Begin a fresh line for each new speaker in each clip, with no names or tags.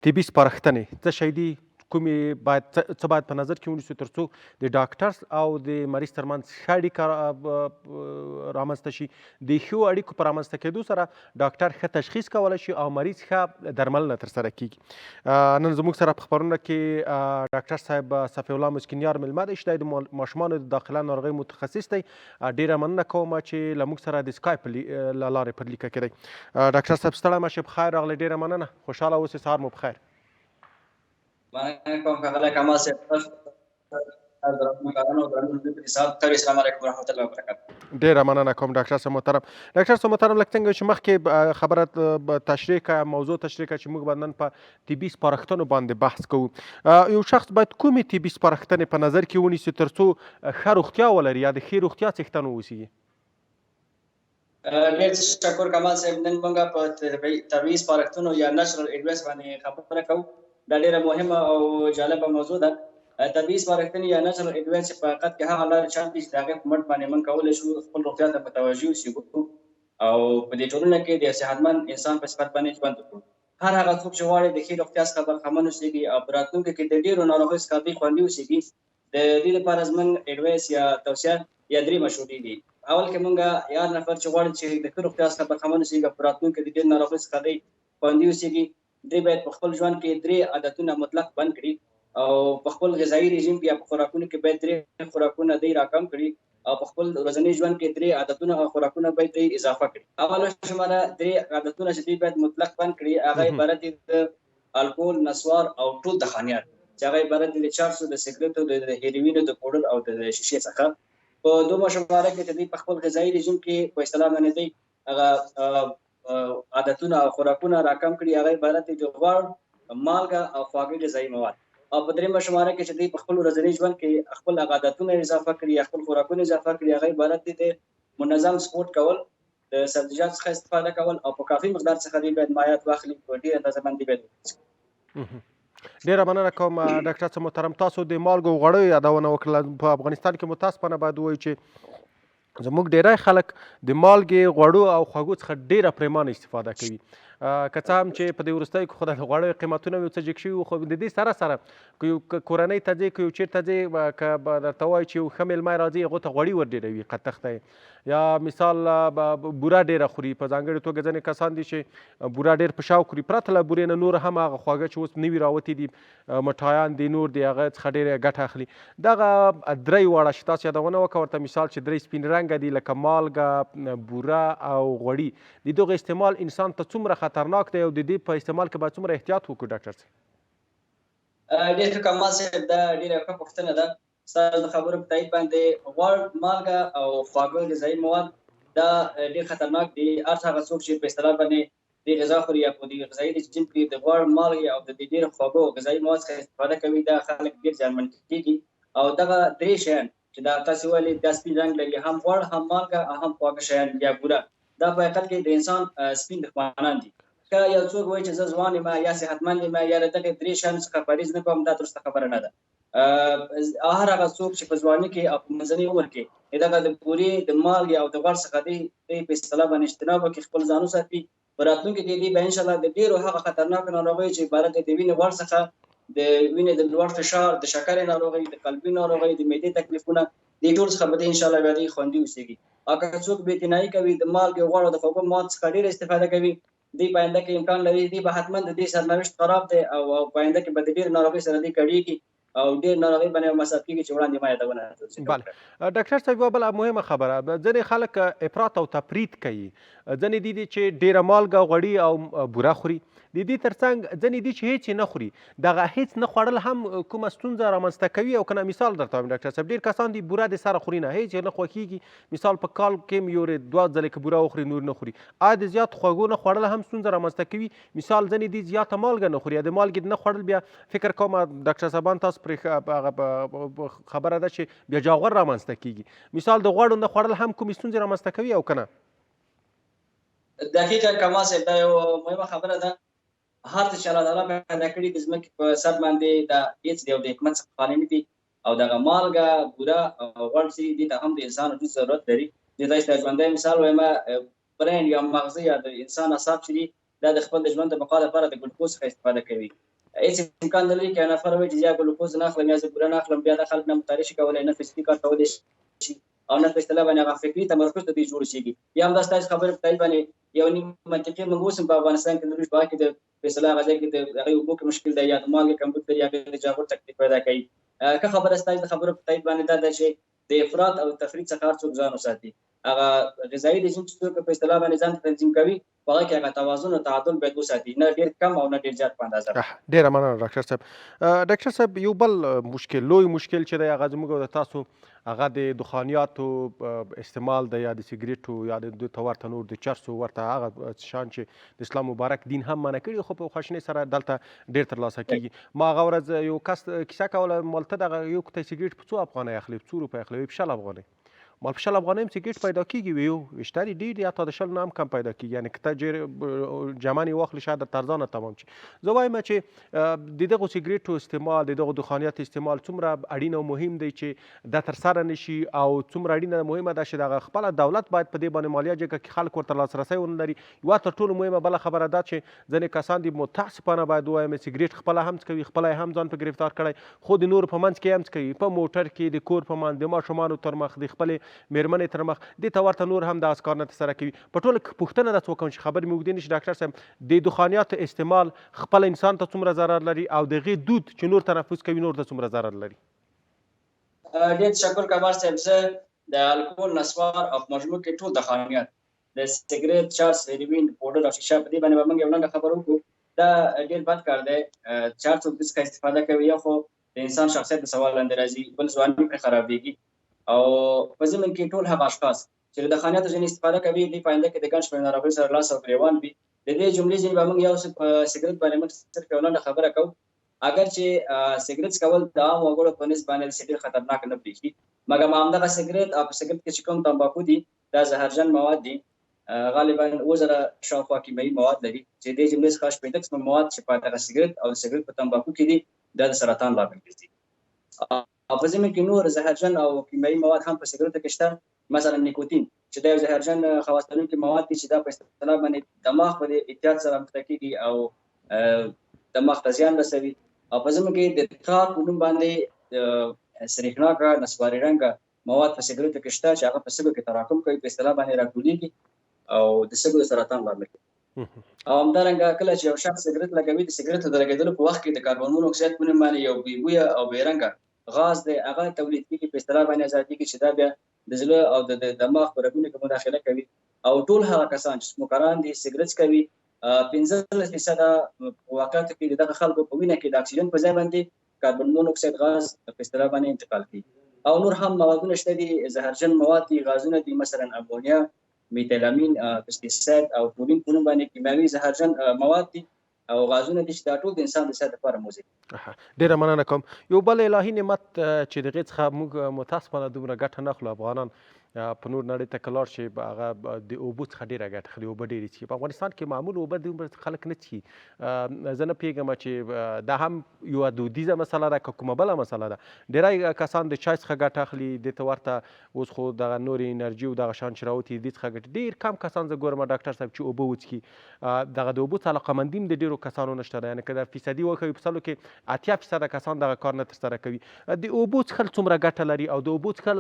طبي سپارښتنې څه شی دي، کومې باید څه باید په نظر کې ونیسو ترڅو د ډاکټر او د مریض ترمنځ ښه اړیکه رامنځته شي. د ښو اړیکو په رامنځته کېدو سره ډاکټر ښه تشخیص کولی شي او مریض ښه درملنه ترسره کیږي. نن زموږ سره په خپرونه کې ډاکټر صاحب صفی الله مسکینیار میلمه دی چې دی د ماشومانو د داخله ناروغیو متخصص دی. ډیره مننه کوم چې له موږ سره د سکایپ له لارې پر لیکه کې دی. ډاکټر صاحب ستړی مه شئ، په خیر راغلی، ډیره مننه، خوشحاله اوسئ، سهار مو په خیر.
مننه کوم ښاغلی کمال صاحب،
ډیره مننه کوم ډاکټر صاحب محترم. ډاکټر صاحب محترم، لکه څنګه چې مخکې خبره تشریح کړه، موضوع تشریح کړه چې موږ به نن په طبي سپارښتنو باندې بحث کوو. یو شخص باید کومې طبي سپارښتنې په نظر کې ونیسي ترڅو ښه روغتیا ولري یا د ښې روغتیا څښتن واوسي؟
ډېر تشکر کمال صاحب. نن موږ په طبیعي سپارښتنو یا نچرل ایډوایس باندې خبره کوو. دا ډېره مهمه او جالبه موضوع ده. طبیعي سپارښتنې یا نچرل ایډوایس چې په حقیقت کې هغه لارې چارې دي چې د هغې په مټ باندې موږ کولی شو خپل روغتیا ته متوجه اوسېږو او په دې ټولنه کې د صحتمند انسان په صفت باندې ژوند وکړو. هر هغه څوک چې غواړي د ښې روغتیا څخه برخمن اوسېږي او په راتلونکي کې د ډېرو ناروغیو څخه دوی خوندي اوسېږي، د دې لپاره زمونږ ایډوایس یا توصیه یا درې مشورې دي. اول کې مونږ هر نفر چې غواړي چې د ښه روغتیا څخه برخمن اوسېږي او په راتلونکي کې د ډېر ناروغیو څخه دی خوندي اوسېږي، دوی باید په خپل ژوند کې درې عادتونه مطلق بند کړي او په خپل غذایي رژیم کې یا په خوراکونو کې باید درې خوراکونه دوی راکم کړي او په خپل ورځني ژوند کې درې عادتونه او خوراکونه باید دوی اضافه کړي. اوله شماره درې عادتونه چې دوی باید مطلق بند کړي هغه عبارت دي د الکول، نسوار او ټول دخانیات چې هغه عبارت دي د چرسو، د سګرټو، د هیروینو، د پوډر او د شیشې څخه. په دومره شماره کې چې دوی په خپل غذایي رژیم کې په اصطلاح باندې دوی هغه عادتونه او خوراکونه راکم کړي، هغه عبارت دي د غوړ، مالګه او خواږه غذایي مواد. او په درېیمه شماره کې چې دوی په خپل ورځني ژوند کې خپل هغه عادتونه اضافه کړي یا خپل خوراکونه اضافه کړي، هغه عبارت دي د منظم سپورت کول، د سبزیجات څخه استفاده کول او په کافي مقدار څخه دوی باید مایعات واخلي، په ډېره اندازه باندې باید وڅښي.
ډیره مننه کوم ډاکټر صاحب محترم. تاسو د مالګو غوړیو یادونه وکړه. په افغانستان کې متاسفانه باید ووایو چې زموږ ډیری خلک د مالګې، غوړو او خوږو څخه ډیره پریمانه استفاده کوي. که څه هم چې په دې وروستیو کې خو د غوړیو قیمتونه یو څه جګ شوي وو، خو د دې سره سره که یو کورنۍ ته ځې، که یو چېرته ځې، که درته وایي چې یو ښه مېلمه راځي، هغو ته غوړي ور ډېروي قطخ ته، یا مثال بوره ډېره خوري. په ځانګړې توګه ځینې کسان دي چې بوره ډېر په شوق خوري، پرته له بورې نه نور هم هغه خواږه چې اوس نوي راوتي دي، مټایان دي، نور دي، هغه څخه ډېره ګټه اخلي. دغه درې واړه چې تاسو یادونه وکړه ورته مثال چې درې سپین رنګه دي لکه مالګه، بوره او غوړي، د دغه استعمال انسان ته څومره خطرناک دی او د دې په استعمال کې باید څومره احتیاط وکړو ډاکټر صاحب؟
ډېر ښه کمال صاحب، دا ډېره ښه پوښتنه ده. ستاسو د خبرو په تایید باندې غوړ، مالګه او خواږه غذایي مواد دا ډېر خطرناک دي. هر هغه څوک چې په اصطلاح باندې دې غذا خوري یا په دې غذایي رژیم کې د غوړ، مالګې او د دې ډېر خواږو غذایي مواد څخه استفاده کوي، دا خلک ډېر زیانمن کېږي. او دغه درې شیان چې دا تاسو ویلي دا سپین رنګ لري، هم غوړ، هم مالګه او هم خواږه شیان یا بوره، دا په حقیقت کې د انسان سپین دښمنان دي. که یو څوک وایي چې زه ځوان یم یا صحتمند یم یا له دغې درې شیانو څخه پرهیز نه کوم، دا درسته خبره نه ده. هر هغه څوک چې په ځواني کې او په منځني عمر کې دغه د بورې، د مالګې او د غوړ څخه دی په اصطلاح باندې اجتناب وکړي، خپل ځان وساتي، په راتلونکي کې دی به ان شاء الله د ډېرو هغه خطرناکو ناروغیو چې عبارت دي د وینې غوړ څخه، د وینې د لوړ فشار، د شکرې ناروغۍ، د قلبي ناروغۍ، د معدې تکلیفونه، دې ټول څخه به دی ان شاء الله بیا دی خوندي اوسېږي. او که څوک بې اعتنايي کوي، د مالګې، غوړ او د خوږو مواد څخه ډېره استفاده کوي، دی په آینده کې امکان لري دی به حتما د دې سرنوشت خراب دی او په آینده کې به د ډېرو ناروغۍ سره دی کړېږي او ډېر ناروغۍ باندې مصاب کېږي چې وړاندې ما یادونه
بله ډاکټر صاحب، یوه بله مهمه خبره، ځینې خلک افراط او تفریط کوي، ځینې دي دي چې ډېره مالګه، غوړي او بوره خوري، د دې ترڅنګ ځینې دي چې هیڅ یې نه خوري، دغه هیڅ نه خوړل هم کومه ستونزه رامنځته کوي او کنه؟ مثال درته وایم ډاکټر صاحب، ډېر کسان دي بوره د سره خوري نه، هیڅ یې نه خوښېږي، مثال په کال کې یو دوه ځلې که بوره وخوري نور نه خوري. آیا د زیات خوږو نه خوړل هم ستونزه رامنځته کوي؟ مثال ځینې دي زیاته مالګه نه خوري، د مالګې نه خوړل بیا فکر کوم ډاکټر صاحبان تاسو پرې هغه خبره ده چې بیا جاغور رامنځته کیږي. مثال د غوړو نه خوړل هم کومې ستونزې رامنځته کوي او کنه؟
دقیقا کمال صاحب، دا یو مهمه خبره ده. هر څه چې الله تعالی پیدا کړي د ځمکې په سر باندې، دا هیڅ یو د حکمت څخه خالي نه دي. او دغه مالګه، بوره او غوړ چې دي ته هم د انسان وجود ضرورت لري. زه تاسو ته ژوندی مثال وایم، برین یا مغزه یا د انسان اعصاب چې دي دا د خپل د ژوند د بقا لپاره د ګلوکوز څخه استفاده کوي. هیڅ امکان نه لري که یو نفر وایي چې یا ګلوکوز نه اخلم یا زه بوره نه اخلم، بیا دا خلک نه مطالعه شي کولای، نه فزیکي کار کولی شي او نه په اصطلاح باندې هغه فکري تمرکز د دوی جوړ شي. یا هم دا ستاسو خبرې په تایید باندې یو نیم منطقي موږ اوس هم په افغانستان کې لرو چې په هغه کې د په اصطلاح هغه ځای کې د هغې اوبو کې مشکل دی یا د مالګې کمبود لري، هغې د جاغور تکلیف پیدا کوي. ښه خبره ستاسو د خبرو په تایید باندې دا ده چې د افراط او تفریط څخه هر څوک ځان وساتي. هغه غذایي رژیم چې څوک په اصطلاح باندې ځان ته تنظیم کوي، په هغه کې هغه توازن او تعادل باید وساتي، نه ډېر کم او نه ډېر زیات په اندازه.
ډېره مننه ډاکټر صاحب. ډاکټر صاحب، یو بل مشکل، لوی مشکل چې دی هغه زموږ او د تاسو هغه د دخانیاتو استعمال دی، یا د سګریټو یا د دوی ته ورته نور د چرسو ورته هغه شان چې د اسلام مبارک دین هم منع کړي، خو په خواشینۍ سره دلته ډېر ترلاسه کېږي. ما هغه ورځ یو کس کیسه کوله، مالته دغه یو کوتی سګریټ په څو افغانۍ اخلي، په څو روپۍ اخلي؟ وایي په 20 افغانۍ. مال په 20 افغانۍ هم سګریټ پیدا کېږي؟ وي یو شته دي ډېر دي، حتی د 20 نه هم کم پیدا کېږي، یعنې که ته جمن یې واخلې شاید درته ارزانه تمام شي. زه وایم چې د دغو سګریټو استعمال، د دغو دخانیاتو استعمال څومره اړین او مهم دی چې دا ترسره نه شي، او څومره اړینه مهمه ده چې دغه خپله دولت باید په دې باندې مالیه جګه کړي، خلک ورته لاسرسی ونه لري. یوه تر ټولو مهمه بله خبره دا چې ځینې کسان دي متاسفانه باید ووایم سګریټ خپله هم څکوي، خپله یې هم ځان په ګرفتار کړی، خو د نورو په منځ کې هم څکوي، په موټر کې، د کور په منځ، د ماشومانو تر مخ، د خپلې مېرمنې تر مخ، دې ته ورته نور هم دغسې کارونه ترسره کوي. په ټوله کې پوښتنه داسې وکړم چې خبرې مې اوږدې نه شي ډاکټر صاحب، د دخانیاتو استعمال خپل انسان ته څومره ضرر لري او د هغې دود چې نور تنفس کوي نور ته څومره ضرر لري؟
ډېر تشکر کمال صاحب. زه د الکول، نسوار او په مجموع کې ټول دخانیات، د سګریټ، چرس، هیروین، پوډر او شیشه، په دې باندې به موږ یو لنډه خبره وکړو. دا ډېر بد کار دی چې هر څوک دې څخه استفاده کوي. یو خو د انسان شخصیت د سوال لاندې راځي، بل ځواني پرې خرابېږي، او په ضمن کې ټول هغه اشخاص چې له دخانیاتو ځینې استفاده کوي، دوی په آینده کې د ګڼ شمېر ناروغیو سره لاس او ګرېوان وي. د دې جملې ځینې به موږ یو څه په سګریټ باندې موږ صرف یو لنډه خبره کوو. اګر چې سګریټ څکول د عام وګړو په نسبت باندې داسې ډېر خطرناک نه برېښي، مګر همدغه سګریټ او په سګریټ کې چې کوم تمباکو دي، دا زهرجن مواد دي، غالبا 7000 شاوخوا کیمیاوي مواد لري چې دې جملې څخه 60 قسمه مواد چې په دغه سګریټ او د سګریټ په تمباکو کې دي، دا د سرطان لامل ګرځي. او په ضمن کې نور زهرجن او کیمیاوي مواد هم په سګریټو کې شته، مثلا نیکوتین چې دا یو زهرجن خواص لرونکي مواد دي چې دا په اصطلاح باندې دماغ په دې احتیاط سره مخته کېږي او دماغ ته زیان رسوي. او په ضمن کې د تار په نوم باندې سرېښناکه نسواري رنګه مواد په سګریټو کې شته چې هغه په سږو کې تراکم کوي، په اصطلاح باندې راټولېږي او د سږو د سرطان لامل کېږي. او همدارنګه کله چې یو شخص سګریټ لګوي، د سګریټو د لګېدلو په وخت کې د کاربن مونوکساید په نوم باندې یو بې بویه او بې رنګه غاز دی، هغه تولید کېږي، په اصطلاح باندې ازادېږي چې دا بیا د زړه او د دماغ په رګونو کې مداخله کوي. او ټول هغه کسان چې سموکران دي، سګریټ څکوي، 15% په واقعیت کې د دغه خلکو په وینه کې د اکسیجن په ځای باندې کاربن مونوکساید غاز په اصطلاح باندې انتقال کیږي. او نور هم موادونه شته دي، زهرجن مواد دي، غازونه دي، مثلا امونیا، میتیلامین، پستیساید او ټولین په نوم باندې کیمیاوي زهرجن مواد دي او غازونه دي چې دا ټول د انسان د صحت لپاره مضر دي.
ډېره مننه کوم. یو بل الهي نعمت چې د هغې څخه موږ متاسفانه دومره ګټه نه اخلو افغانان، په نور نړۍ ته که لاړ شي هغه د اوبو څخه ډېره ګټه اخلي، اوبه ډېرې څښي. په افغانستان کې معمول اوبه دومره خلک نه څښي. زه نه پوهېږم چې دا هم یوه دودیزه مسله ده که کومه بله مسله ده. ډېری کسان د چای څخه ګټه اخلي، دې ته ورته اوس خو دغه نورې انرژي او دغه شان چې راوتي دې څخه ګټه. ډېر کم کسان زه ګورم ډاکټر صاحب چې اوبه وڅښي. دغه د اوبو څخه علاقمندي هم د ډېرو کسانو نشته ده، یعنې که دا فیصدي وښیو په سلو کې 80% کسان دغه کار نه ترسره کوي. د اوبو څښل څومره ګټه لري او د اوبو څښل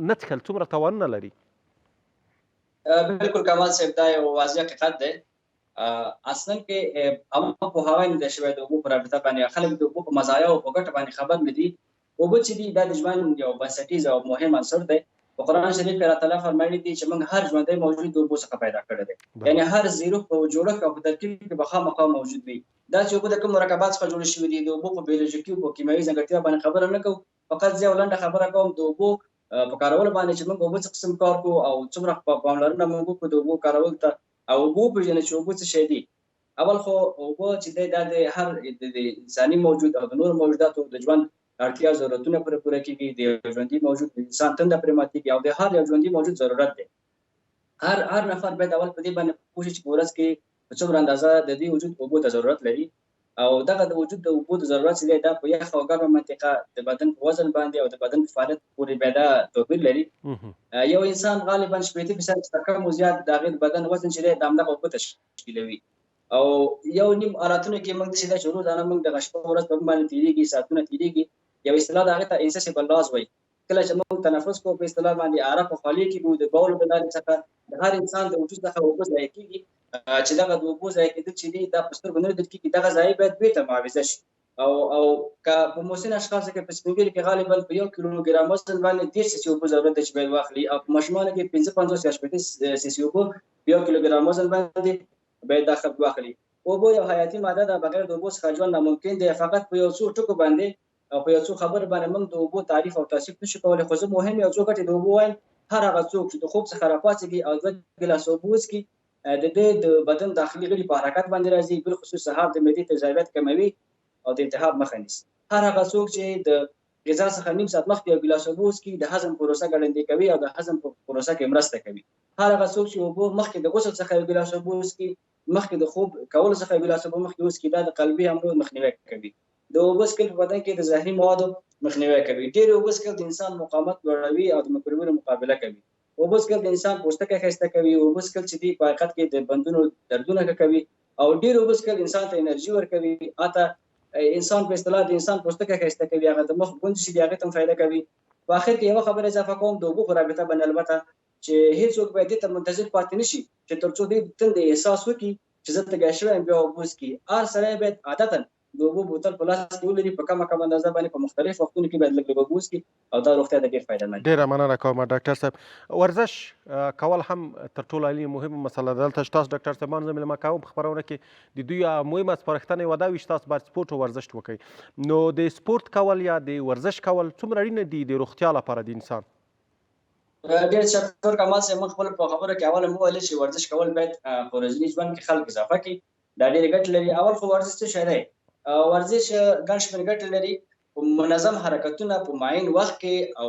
نه څښل څومره تاوانونه لري؟
بالکل کمال صاحب، دا یو واضح حقیقت دی. اصلا کې عامه پوهاوی نه دی شوی د اوبو په رابطه باندې، خلک د اوبو په مزایاو او په ګټه باندې خبر نه دي. اوبه چې دي دا د ژوند یو بنسټیز او مهم عنصر دی. په قرآن شریف کې الله تعالی فرمایلي دي چې موږ هر ژوندی موجود د اوبو څخه پیدا کړی دی، یعنې هر ذیروح په جوړښت او په ترکیب کې به خامخا موجود وي. دا چې اوبه د کوم مرکبات څخه جوړې شوې دي، د اوبو په بیولوژیکي او په کیمیاوي ځانګړتیا باندې خبره نه کوو، فقط زه یو لنډه خبره کوم د اوبو په کارولو باندې چې موږ اوبه څه قسم کار کوو او څومره پاملرنه موږ وکړو د اوبو کارولو ته، او اوبه وپېژنو چې اوبه څه شی دي. اول خو اوبه چې دی دا د هر د انساني موجود او د نورو موجوداتو د ژوند اړتیا ضرورتونه پرې پوره کېږي. د یو ژوندي موجود د انسان تنده پرې ماتېږي او د هر یو ژوندي موجود ضرورت دی. هر نفر باید اول په دې باندې پوه شي چې په ورځ کې په څومره اندازه د دې وجود اوبو ته ضرورت لري، او دغه د وجود د اوبو د ضرورت چې دی دا په یخ او ګرمه منطقه د بدن په وزن باندې او د بدن په فعالیت پورې بیا دا توپیر لري. یو انسان غالبا 60% څخه کم او زیات د هغې د بدن وزن چې دی دا همدغه اوبه تشکیلوي. او یو نیم حالتونو کې موږ داسې ده چې روزانه موږ دغه شپه ورځ په موږ باندې تېرېږي، ساعتونه تېرېږي. یو اصطلاح د هغې ته انسسیبل لاز وایي. کله چې موږ تنفس کوو په اصطلاح باندې عرق په خولې کې وو، د بولو د لارې څخه د هر انسان د وجود څخه اوبه ضایع کېږي، چې دغه د اوبو ضایع کېدل چې دي دا په سترګو نه لیدل کېږي، دغه ضایع باید بېرته معاوضه شي. او که په مسن اشخاصو کې په سپین ږیري کې غالبا په 1 کیلو ګرام وزن باندې 30 سي سي اوبه ضرورت دی چې باید واخلي، او په ماشومانو کې 55 یا 60 سي سي اوبه په 1 کیلو ګرام وزن باندې باید دا خلک واخلي. اوبه یو حیاتي ماده ده، بغیر د اوبو څخه ژوند ناممکن دی. فقط په یو څو ټکو باندې او په یو څو خبرو باندې موږ د اوبو تعریف او توصیف نشو کولی، خو زه مهم یو څو ګټې د اوبو وایم. هر هغه څوک چې د خوب څخه راپاڅېږي او 2 ګیلاسه اوبه وڅښي، د ده د بدن داخلي غړي په حرکت باندې راځي، بالخصوص سهار د معدې تجاویت کموي او د التهاب مخه نیسي. هر هغه څوک چې د غذا څخه نیم ساعت مخکې یو ګیلاس اوبه وڅښي، د هضم پروسه ګړندۍ کوي او د هضم په پروسه کې مرسته کوي. هر هغه څوک چې اوبه مخکې د غسل څخه یو ګیلاس اوبه وڅښي، مخکې د خوب کولو څخه یو ګیلاس اوبه مخکې وڅښي، دا د قلبي حملو مخنیوی کوي. د اوبو څښل په بدن کې د زهري موادو مخنیوی کوي. ډېرې اوبه څښل د انسان مقاومت لوړوي او د میکروبونو مقابله کوي. اوبه څښل د انسان پوستکی ښایسته کوي. اوبه څښل چې دي په حقیقت کې د بندونو دردونه ښه کوي، او ډېر اوبه څښل انسان ته انرژي ورکوي. حتی انسان په اصطلاح د انسان پوستکی ښایسته کوي، هغه د مخ ګونځې چې دي هغې ته هم فایده کوي. په اخر کې یوه خبره اضافه کوم د اوبو په رابطه باندې، البته چې هیڅوک باید دې ته منتظر پاتې نه شي چې تر څو دې تندې احساس وکړي چې زه تږی شوی یم بیا اوبه وڅښي. هر سړی باید عادتاً د اوبو بوتل په لاس کې ولري، په کمه کمه اندازه باندې په مختلف وختونو کې باید لږ لږ اوبه وڅښي او دا روغتیا ته ډېر فایده مند.
ډېره مننه کوم ډاکټر صاحب. ورزش کول هم تر ټولو اړینه مهمه مسله ده. دلته چې تاسو ډاکټر صاحبان زه مېلمه کوم په خپرونه کې د دوی مهمه سپارښتنه یوه دا وي چې تاسو باید سپورت او ورزش وکړئ. نو د سپورت کول یا د ورزش کول څومره اړینه دي د روغتیا لپاره د انسان؟
ډېر شکر کمال صاحب. موږ خپل په خبرو کې اول هم وویل چې ورزش کول باید په ورځني ژوند کې خلک اضافه کړي، دا ډېرې ګټې لري. اول خو ورزش څه شی دی؟ ورزش ګڼ شمېر ګټې لري. په منظم حرکتونه په معین وخت کې او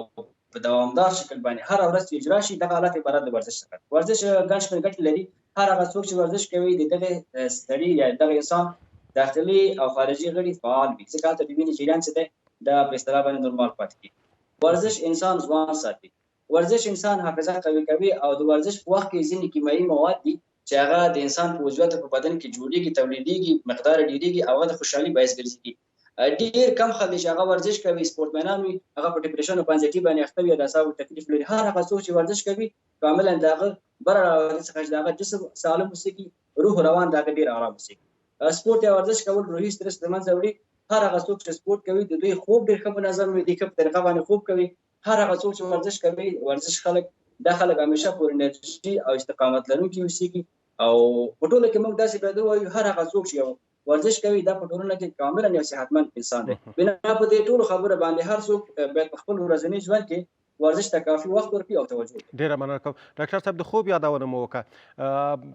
په دوامدار شکل باندې هره ورځ چې اجرا شي، دغه حالت عبارت د ورزش څخه. ورزش ګڼ شمېر ګټې لري. هر هغه څوک چې ورزش کوي د دغه سړي یا دغه انسان داخلي او خارجي غړي فعال وي، ځکه هلته د وینې جریان چې دی دا په اصطلاح باندې نورمال پاتې کېږي. ورزش انسان ځوان ساتي، ورزش انسان حافظه قوي کوي، او د ورزش په وخت کې ځینې کیمیاوي مواد دي چې هغه د انسان په عضویت په بدن کې جوړیږي، تولیدیږي، مقدار یې ډېرېږي او هغه د خوشحالي باعث ګرځي. ډېر کم خلک چې هغه ورزش کوي، سپورتمنان وي، هغه په ډیپریشن او انزایټي باندې اخته وي، د اعصابو تکلیف لري. هر هغه څوک چې ورزش کوي کاملا د هغه بره راوړي څخه چې د هغه جسم سالم اوسېږي، روح روان د هغه ډېر آرام اوسېږي. سپورت یا ورزش کول روحي سترس له منځه وړي. هر هغه څوک چې سپورت کوي د دوی خوب ډېر ښه منظم وي، دوی ښه په طریقه باندې خوب کوي. هر هغه څوک چې ورزش کوي، ورزش خلک دا خلک همیشه پر انرژي او استقامت لرونکي اوسېږي. او په ټوله کې موږ داسې باید ووایو هر هغه څوک چې یو ورزش کوي دا په ټولنه کې کاملا یو صحتمند انسان دی. بنا په دې ټولو خبرو باندې هر څوک باید په خپل ورځني ژوند کې ورزش ته کافي وخت ورکړي او توجه وکړي.
ډېره مننه کوم ډاکټر صاحب. د خوب یادونه مو وکړه.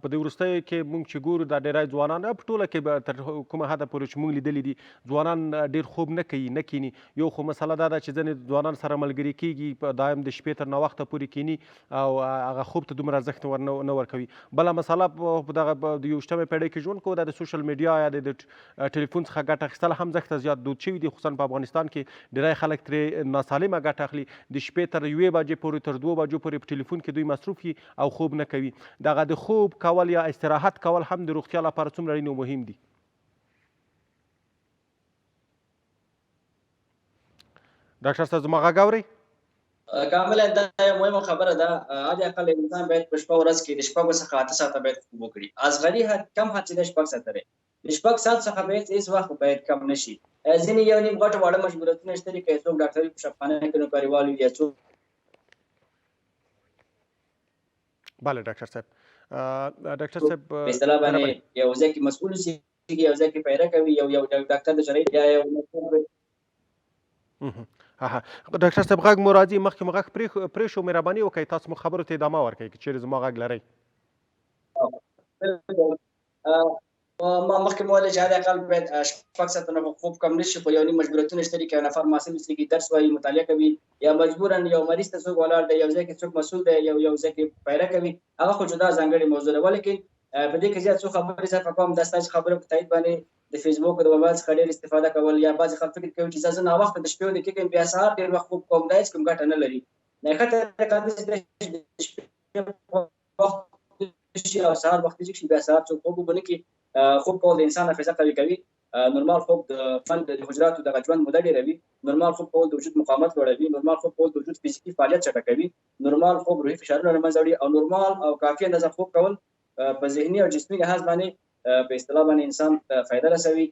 په دې وروستیو کې موږ چې ګورو دا ډېری ځوانان په ټوله کې تر کومه حده پورې چې موږ لیدلي دي ځوانان ډېر خوب نه کوي، نه کیني. یو خو مسله دا ده چې ځینې ځوانان سره ملګري کېږي، دایم د شپې تر ناوخته پورې کیني او هغه خوب ته دومره ارزښت نه ورکوي. بله مسله په دغه د 21مې پېړۍ کې ژوند کوو، دا د سوشل میډیا یا د ټلیفون څخه ګټه اخیستل هم زښته زیات دود شوي دي. خصوصا په افغانستان کې ډېری خلک ترې ناسالمه ګټه اخلي. د شپې تر 1 بجې پورې تر 2 بجو پورې په ټلیفون کې دوی مصروف وي او خوب نه کوي. دغه د خوب کول یا استراحت کول هم د روغتیا لپاره څومره اړین او مهم دي؟ ډاکټر صاحب زما غږ اورئ؟
کاملا دا یو مهمه خبره ده. حد اقل انسان باید په شپه ورځ کې د 6 څخه 8 ساعته باید خوب وکړي. اصغري حد کم حد چې دی 6 ساعته دی، د 6 ساعت څخه باید هیڅ وخت باید کم نه شي. ځینې یو نیم غټ واړه مجبوریتونه شته دي، که څوک ډاکټري په شفاخانه کې نوکریوال وي یا څوک.
بله ډاکټر صاحب، ډاکټر صاحب
په اصطلاح باندې یو ځای کې مسؤل اوسېږي، یو ځای کې پیره کوي، یو یو ډاکټر د شرعي یا یو
ډاکټر صاحب غږ مو راځي، مخکې مو غږ پرې شو، مهرباني وکړئ تاسو مو خبرو ته ادامه ورکړئ که چیرې زما غږ لرئ.
ما مخکې مو وویل چې حد اقل باید 6 ساعته نه خوب کم نه شي، خو یو نیم مجبوریتونه شته دي که یو نفر محصل اوسېږي، درس وایي، مطالعه کوي، یا مجبوراً یو مریض ته څوک ولاړ دی، یو ځای کې څوک مسؤل دی، یو ځای کې پیره کوي، هغه خو جدا ځانګړې موضوع ده. ولیکن په دې کې زیات څو خبرې اضافه کوم. دا ستاسو خبرو په تایید باندې د فیسبوک او د موبایل څخه ډېر استفاده کول، یا بعضې خلک فکر کوي چې زه ناوخته د شپې ویده کېږم بیا سهار ډېر وخت خوب کوم، دا هېڅ کوم ګټه نه لري. نه ښه طریقه داسې ده چې د شپې وخت شي او سهار وختي شي، بیا سهار څوک خوب وبه نه کړي. خوب کول د انسان حافظه قوي کوي. نورمال خوب د فن د حجراتو دغه ژوند موده ډېروي. نورمال خوب کول د وجود مقاومت لوړوي. نورمال خوب کول د وجود فزیکي فعالیت چټکوي. نورمال خوب روحي فشارونه له منځه وړي. او نورمال او کافي اندازه خوب کول په ذهني او جسمي لحاظ باندې په اصطلاح باندې انسان ته فایده رسوي.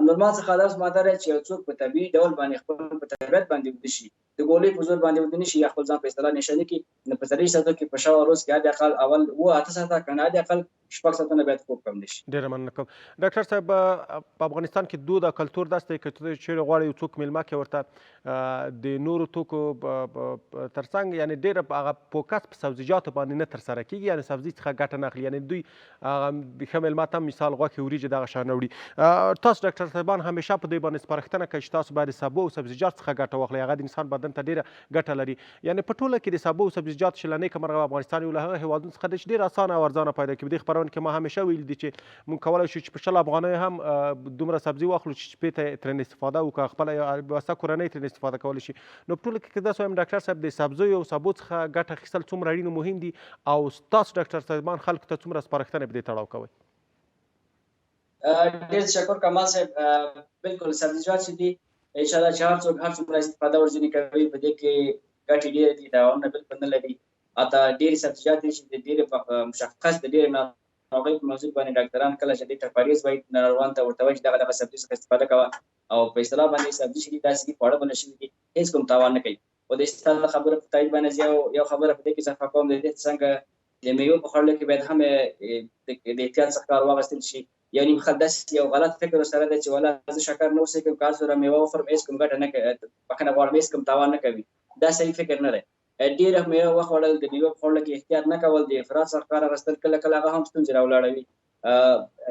نورمال څخه دا ماده ده چې یو څوک په طبیعي ډول باندې خپل په طبیعت باندې ویده شي، د ګولۍ په زور باندې ویده نه شي یا خپل ځان په اصطلاح نشه نه کړي، نو په 24 ساعتو کې په شپه ورځ کې حد اقل اول 7-8 ساعته، که نه حد اقل 6 ساعتونه باید خوب کم نه شي.
ډېره مننه کوم ډاکټر صاحب. په افغانستان کې دود او کلتور داسې دی که ته چیرې غواړې یو څوک میلمه کې ورته د نورو توکو ترڅنګ یعنې ډېر هغه فوکس په سبزیجاتو باندې نه ترسره کېږي، یعنې سبزي څخه ګټه نه اخلي، یعنې دوی هغه د ښه میلمه ته مثال غوښې وریجې دغه شیان راوړي. تاسو ډاکټر صاحبان همیشه په دوی باندې سپارښتنه کوئ چې تاسو باید د سبو او سبزیجات څخه ګټه واخلئ، هغه د انسان بدن ته ډېره ګټه لري. یعنې په ټوله کې د سبو او سبزیجات چې له نیکه مرغه افغانستان یو له هغه هېوادونو څخه دی چې ډېر اسانه او ارزانه پیدا کېږي. په دې خپرونه کې ما همیشه ویلي دي چې موږ کولای شو چې په 20 افغانیو هم دومره سبزي واخلو چې شپې ته ترېنه استفاده وکړو، خپله بسته کورنۍ ترېنه استفاده کولی شي. نو په ټوله کې که داسې وایم ډاکټر صاحب، د سبزیو او سبو څخه ګټه اخیستل څومره اړین او مهم دي او ستاسو ډاکټر صاحبان خلکو ته څومره سپارښتنې په دې تړاو کوئ؟
ډېر تشکر کمال صاحب. بالکل سبزیجات چې دي ان شاء الله چې هر څوک هر څومره استفاده ورځینې کوي په دې کې ګټې ډېرې دي، تاوانونه بالکل نه لري. حتی ډېرې سبزیجات دي چې د ډېرې مشخص د ډېرې ناروغۍ په موضوع باندې ډاکټران کله چې دې ته پرهیز وایي ناروغان ته ورته وایي چې دغه دغه سبزي څخه استفاده کوه او په اصطلاح باندې سبزي چې دي داسې دي خواړه بلل شوي دي، هېڅ کوم تاوان نه کوي. خو د استاد خبره په تایید باندې زه یو خبره په دې کې اضافه کوم، د دې څنګه د میوو په خوړلو کې باید هم د احتیاط څخه کار واخیستل شي. یو نیم خلک داسې یو غلط فکر سره دی چې ولا زه شکر نه اوسېږم، که هر څومره میوه وخورم هېڅ کوم ګټه نه کوي، بښنه غواړم، هېڅ کوم تاوان نه کوي. دا صحیح فکر نه دی. ډېره میوه وخوړل، د میوه په خوړلو کې احتیاط نه کول، د افراط څخه کار اخیستل کله کله هغه هم ستونزې راولاړوي.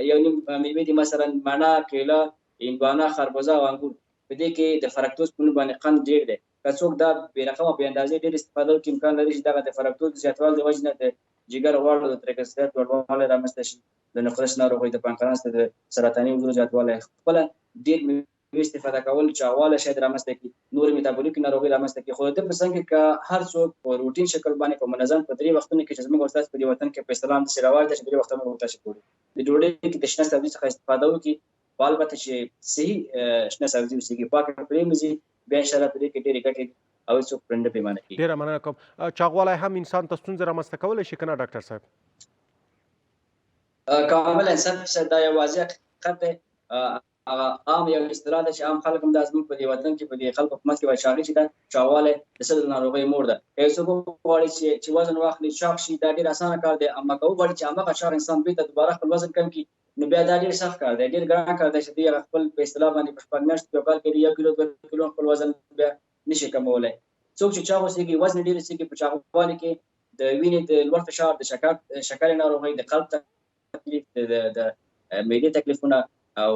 یو نیم میوې دي مثلا مڼه، کیله، هندوانه، خربوزه او انګور، په دې کې د فرکتوز په نوم باندې قند ډېر دی. که څوک دا بې رقمه بې اندازې ډېر استفاده وکړي امکان لري چې دغه د فرکتوز د زیاتوالي د وجې نه د جګر غوړو د تریګلسرایډ لوړوالی رامنځته شي، د نقرس ناروغۍ، د پانکراس د سرطاني حجرو زیاتوالی، خپله ډېر میوې استفاده کول چاغوالی شاید رامنځته کړي، نورې میتابولیک ناروغۍ رامنځته کړي. خو د ده په څنګ کې که هر څوک په روټین شکل باندې په منظم په 3 وختونو کې چې زموږ او ستاسو په دې وطن کې په اصطلاح همداسې رواج دی چې 3 وخته موږ تاسو ګورو، د ډوډۍ کې د شنه سبزي څخه استفاده وکړي، خو البته چې صحیح شنه سبزي اوسېږي، پاکه پرېمځي، بیا انشاءالله په دې کې ډېرې ګټې دي او هېڅوک پرې نه پېمانه کېږي.
ډېره مننه کوم. چاغوالی هم انسان ته ستونزې رامنځته کولی شي که نه ډاکټر صاحب؟
کاملا 100% دا یو واضح حقیقت دی. هغه عام یو اصطلاح ده چې عام خلک هم دا زموږ په دې وطن کې په دې خلکو په منځ کې وایي چاغي چې ده، چاغوالی د سل ناروغۍ مور ده. که یو څوک وغواړي چې وزن واخلي چاغ شي دا ډېر اسانه کار دی، اما که وغواړي چې هماغه چاغ انسان بېرته دوباره خپل وزن کم کړي نو بیا دا ډېر سخت کار دی، ډېر ګران کار دی چې دوی هغه خپل په اصطلاح باندې په 6 میاشتو کې یو کال کې 1 کیلو 2 کیلو خپل وزن بیا نشي کمولی. څوک چې چاغ اوسېږي وزن ډېر اوسېږي، په چاغوالي کې د وینې د لوړ فشار، د شکرې ناروغۍ، د قلب تکلیف، د معدې تکلیفونه او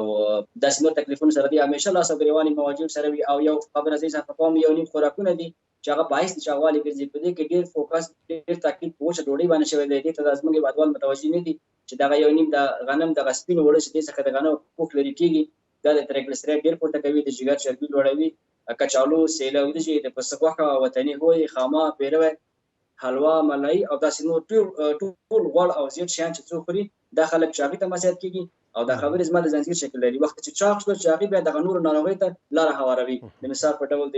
داسې نور تکلیفونه سره دي همیشه لاس او ګریوانې مواجه سره وي. او یو خبره زه اضافه کوم، یو نیم خوراکونه دي چې هغه باعث د چاغوالي ګرځي، په دې کې ډېر فوکس ډېر تاکید په وچه ډوډۍ باندې شوی دی. دې ته دا زموږ هېوادوال متوجه نه دي چې دغه یو نیم د غنم دغه سپین اوړه چې دې څخه د غنمو پوښ لرې کېږي دا د تریګلیسرایډ ډېر پورته کوي، د جګر چربي لوړوي، کچالو، سیله وریجې، د پسه غوښه، وطني هوی، خاما، پیروی، حلوا، ملای او داسې نور ټول غوړ او زیړ شیان چې څوک خوري دا خلک چاغي ته مساعد کېږي. او دا خبرې زما د ځنځیر شکل لري، وخت چې چاغ شو چاغي بیا دغه نورو ناروغۍ ته لاره هواروي. د مثال په ډول د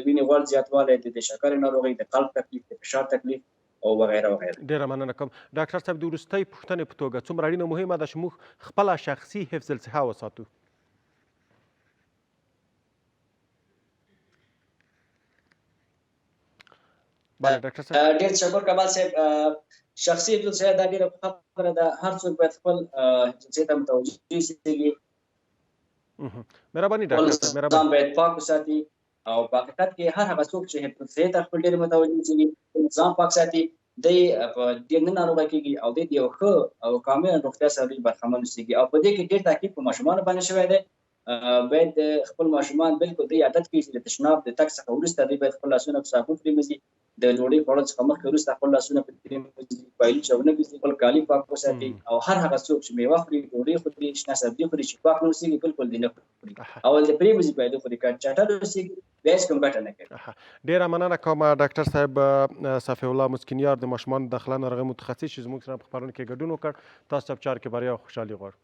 وینې غوړ زیاتوالی، د شکرې ناروغۍ، د قلب تکلیف، د فشار تکلیف او وغیره وغیره.
ډېره مننه کوم ډاکټر صاحب. د وروستۍ پوښتنې په توګه څومره اړینه مهمه ده چې موږ خپله شخصي حفظ الصحه وساتو؟ بله ډاکټر صاحب.
ډېر تشکر کمال صاحب. شخصي حفظ الصحه دا ډېره ښه خبره ده، هر څوک باید خپل حفظ الصحې ته متوجه شي.
مهرباني ډاکټر صاحب، مهرباني.
ځان باید پاک وساتي او په حقیقت کې هر هغه څوک چې حفظ الصحې ته خپل ډېر متوجه شي، ځان پاک ساتي، دی په ډېر نه ناروغه کېږي او دی د یو ښه او کامل روغتیا سره دوی برخمن اوسېږي. او په دې کې ډېر تاکید په ماشومانو باندې شوی دی، باید خپل ماشومان بالکل دوی عادت کړي چې د تشناب د تګ څخه وروسته دوی باید خپل لاسونه په صابون پرېمنځي، د ډوډۍ خوړلو څخه مخکې وروسته خپل لاسونه پرېمنځي، پایلوچ او نه ګرځي، خپل کالي پاک وساتي. او هر هغه څوک چې میوه خوري، ډوډۍ خوري، شنه سبزي خوري چې پاک نه اوسېږي بالکل دې نه خوري، اول دې پرېمنځي باید وخوري، که چټل اوسېږي بیا هېڅ کوم ګټه نه کوي.
ډېره مننه کوم ډاکټر صاحب صفی الله مسکینیار، د ماشومانو داخله ناروغۍ متخصص چې زموږ سره په خپرونه کې ګډون وکړ. تاسو ته په چارو کې بریا او خوشحالي غواړو.